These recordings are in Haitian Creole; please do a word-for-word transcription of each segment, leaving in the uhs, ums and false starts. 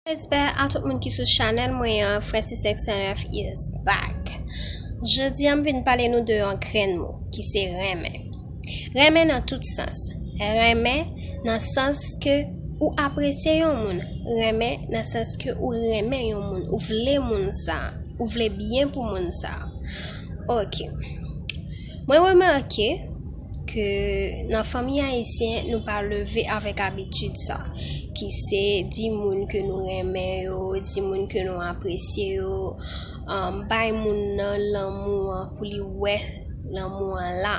Respè a tout moun ki sou chanèl mwen an, Francis X N F is back. Jodi a m vin pale nou de yon grenn mo ki se renmen. Renmen nan tout sans. Renmen nan sans ke ou apresye yon moun. Renmen nan sans ke ou renmen yon moun. Ou vle moun sa. Ou vle byen pou moun sa. Ok. Mwen remake ke nan fanmi ayisyen, nou pa leve avèk abitid sa, ki se di moun ke nou renmen yo, di moun ke nou apresye yo, um, bay moun nan lanmou an pou li wè lanmou an la.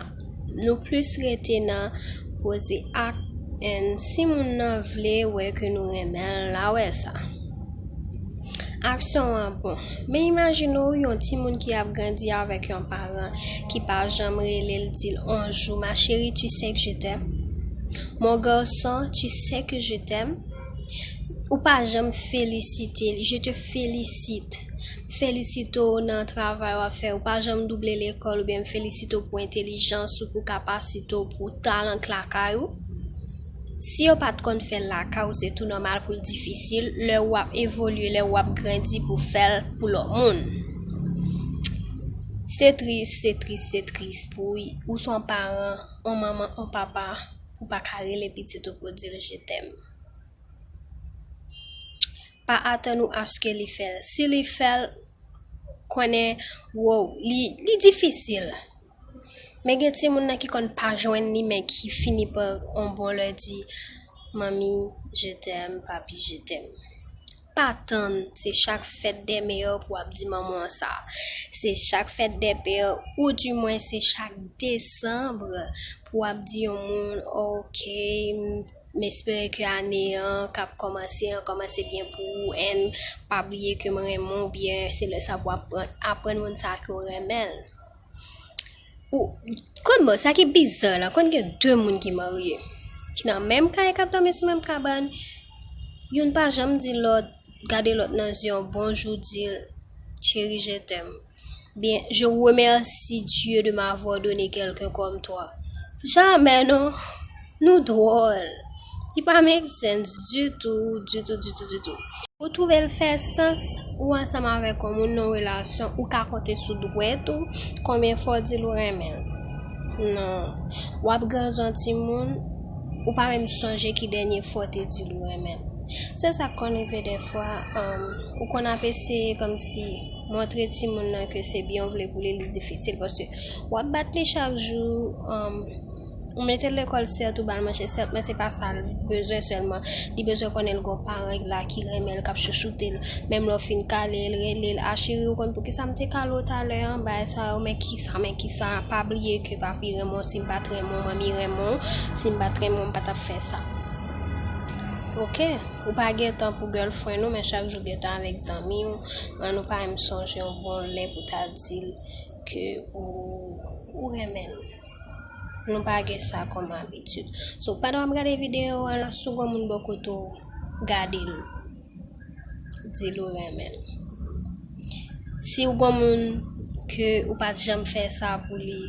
Nou plis rete nan koze ak, and si moun nan vle wè ke nou renmen l, l a wè sa. Aksyon an bon. Men imajine w yon timoun ki ap grandi avèk yon paran ki pa janm rele l, di l on jou, ma chérie, tu sais que je t'aime. Mon garçon, tu sais que je t'aime. Ou pa janm felisite l, je te félicite. Felisite w nan travay w ap fè. Ou pa janm double lekòl oubyen m felisite w pou entèlijans ou, pou kapasite w, pou talan k lakay ou. Si yo pa t konn fè l lakay ou, se tou nòmal pou l difisil lè w ap evolye, lè w ap grandi pou fè l pou lòt moun. Se tris, se tris, se tris pou ou. Ou se yon paran, yon manman, yon papa, ou pa ka rele pitit ou pou di l je t'aime. Pa atann ou aske li fè l. Si li fè l, konnen, wow, li, li difisil. Men gen timoun nan ki konn pa jwenn li, men ki fini pa on bon lè di, manmi, je t'aime, papi, je t'aime. Pa tann, se chak fèt dè mè pou w ap di manman w sa. Se chak fèt dè pè, ou di mwen se chak desanm pou w ap di yon moun, ok, m, m espere ke ane an k ap kòmanse an kòmanse byen pou ou, and pa bliye ke m renmen w, byen se lè sa pou w aprann, aprann moun sa ke w renmen l. Ou konn, bon, sa ki biza la, konn gen de moun ki marye, ki nan menm kay, k ap dòmi sou menm kabann, youn pa janm di lòt, gade lòt nan zye, yon bonjou, di l, chérie, je t'aime. Bien, je remercie Dieu de m'avoir donné quelqu'un comme toi. Jamè non. Nou dwòl. Li pa make sense ditou, ditou, ditou, ditou. Ou twouve l fè sans, ou ansanm avèk yon moun nan relasyon, ou ka konte sou dwèt ou konbyen fwa w di l ou renmen l. Non. W ap grandi yon timoun, ou pa menm sonje ki dènye fwa w te di l ou renmen l. Se sa k konn rive dèfwa, um, ou konn ap eseye kòmsi montre timoun nan ke se byen w vle pou li, li difisil, paske w ap bat li chak jou, um, ou mete l lekòl, sèt, ou ba l manje, sèt, men se pa sa l bezwen sèlman. Li bezwen konnen l gon paran la ki renmen l, k ap chouchoute l. Menm lè w fin kale l, rele l, a cheri, ou konn poukisa m te kale w talè an, bagay sa yo, men kisa, men kisa, pa bliye ke papi renmen w, si m pa t renmen w, manmi renmen w, si m pa t renmen w, m pa t ap fè sa. Ok, ou pa gen tan pou girlfriend ou, men chak jou gen tan avèk zanmi w, an nou pa menm sonje yon bon lè pou ta di l ke ou, ou renmen l. Nou pa gen sa kòm abitid. So, pandan w ap gade videyo a la, si w gon moun bò kote w, gade l. Di l ou renmen l. Si w gon moun ke ou pa t janm fè sa pou li,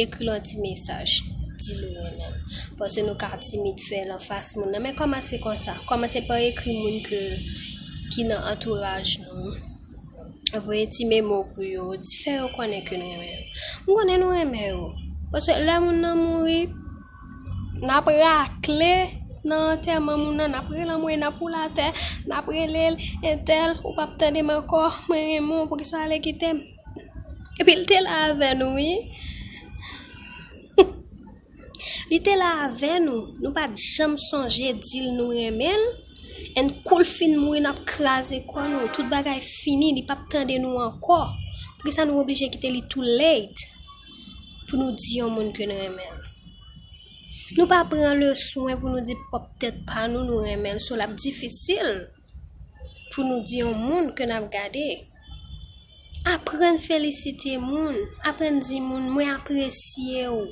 ekri l yon ti mesaj, di l ou renmen l. Paske nou ka timid fè l anfas moun nan, men kòmanse konsa. Kòmanse pa ekri moun ke, ki nan antouraj nou. Voye ti memo pou yo, di, fè yo konnen ke nou renmen yo. M konnen nou renmen yo. Paske lè moun nan mouri, n ap rakle nan antèman moun nan, n ap rele anmwe, n ap woule atè, n ap rele l, entèl, ou p ap tande m ankò, mwen renmen w, poukisa w ale kite m? Epi l te la avè nou, wi. Li te la avè nou, nou pa t janm sonje di l nou renmen l. And kou l fin mouri, n ap kraze kò nou. Tout bagay fini, li p ap tande nou ankò. Poukisa nou oblije kite li too late pou nou di yon moun ke n renmen l? Nou pa pran le swen pou nou di pwòp tèt pa nou, nou renmen l. So, l ap difisil pou nou di yon moun ke n ap gade. Aprann felisite moun. Aprann di moun, mwen apresye w.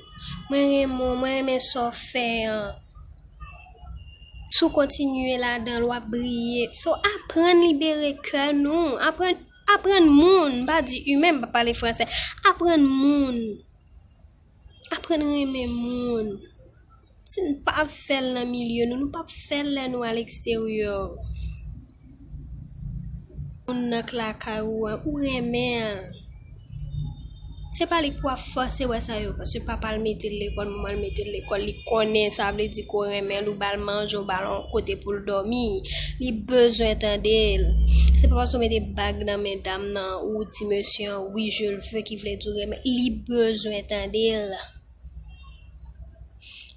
Mwen renmen w, mwen renmen sa w fè an. Si w kontinye ladan l, w ap briye. So, aprann libere kè nou. Aprann, aprann moun. M pa di imen, m pa pale fransè. Aprann moun. Aprann renmen moun. Si n pa fè l nan milye nou, nou p ap fè l lè nou al eksteryè. Moun nan k lakay ou an, ou renmen l. Se pa li k pou ap fòse wè sa yo, paske papa l mete l lekòl, manman l mete l lekòl, li konnen sa vle di ke w renmen l, ou ba l manje, ou ba l yon kote pou l dòmi. Li bezwen tande l. Se pa paske w mete bag nan men dam nan, ou di mesye an, "Oui, je le veux," ki vle di w renmen l. Li bezwen tande l.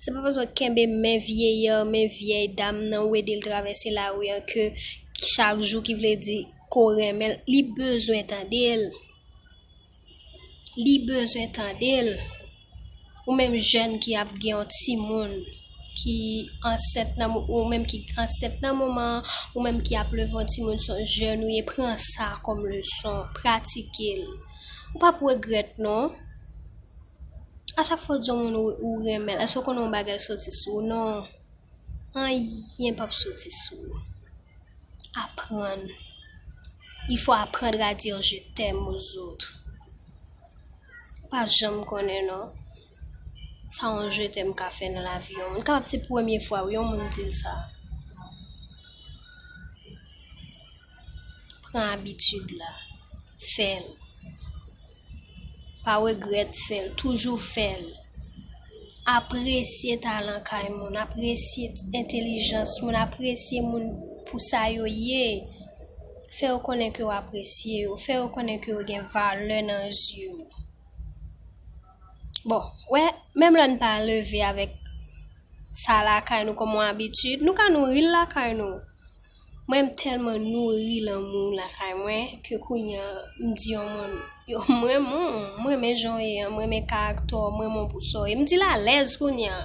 Se pa paske w kenbe men vyeyè, men vyèy dam nan, ou ede l travèse lari an, ke chak jou ki vle di ke w renmen l. Li bezwen tande l. Li bezwen tande l. Ou menm jèn ki ap gen yon timoun ki ansent nan mo-, ou menm ki ansent nan moman an, ou menm ki ap leve yon timoun, se yon jèn ou ye, pran sa kòm leson, pratike l. Ou p ap regrèt non. A chak fwa w di yon moun ou, ou renmen l, èske w konnen yon bagay soti sou ou? Non. Anyen p ap soti sou ou. Aprann. Il faut apprendre à dire je t'aime aux autres. Ou pa janm konnen non. Sa yon je t'aime ka fè nan lavi yon moun. Kapab se premye fwa wi yon moun di l sa. Pran abitid la. Fè l. Pa regrèt fè l. Toujou fè l. Apresye talan kay moun. Apresye entèlijans moun. Apresye moun pou sa yo ye. Fè yo konnen ke w apresye yo. Fè yo konnen ke yo gen valè nan zye w. Bon, wè, menm lè n pa leve avèk sa lakay nou kòm yon abitid, nou ka nouri l lakay nou. Mwen, m tèlman nouri lanmou lakay mwen ke kounye a, m di yon moun, yo, m renmen w, m renmen jan w ye an, m renmen karaktè w, m renmen w pou sa w ye. M di l alèz kounye a.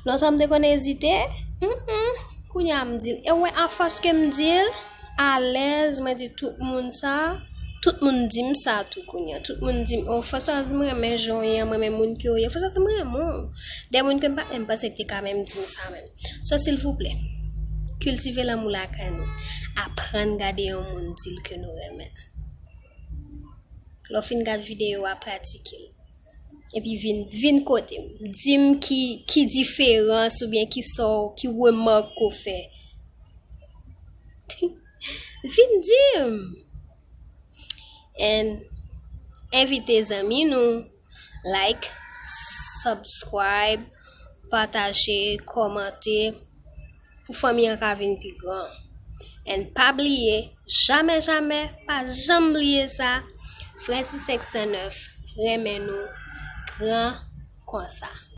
Lontan m te konn ezite, mm, mm, kounye a m di l. E w wè, afòs ke m di l, alèz, mwen di tout moun sa, tout moun di m sa tou kounye a. Tout moun di m, "Oh, Françoise, m renmen jan w ye an, m renmen moun ke w ye. Françoise, m renmen w." De moun ke m pa menm panse ki te ka menm di m sa menm. So, silvouplè, kiltive lanmou lakay nou. Aprann gade yon moun, di l ke nou renmen l. Lè w fin gad videyo a, pratike l. Epi vin, vin kote m. Di m ki, ki diferans oubyen ki sa w, ki remak ke w fè. Vin di m. And envite zanmi nou, like, subscribe, pataje, kòmante, pou fanmi an ka vin pi gran. And pa bliye, jamè, jamè, pa janm bliye sa, Francis senk san nèf renmen nou gran konsa.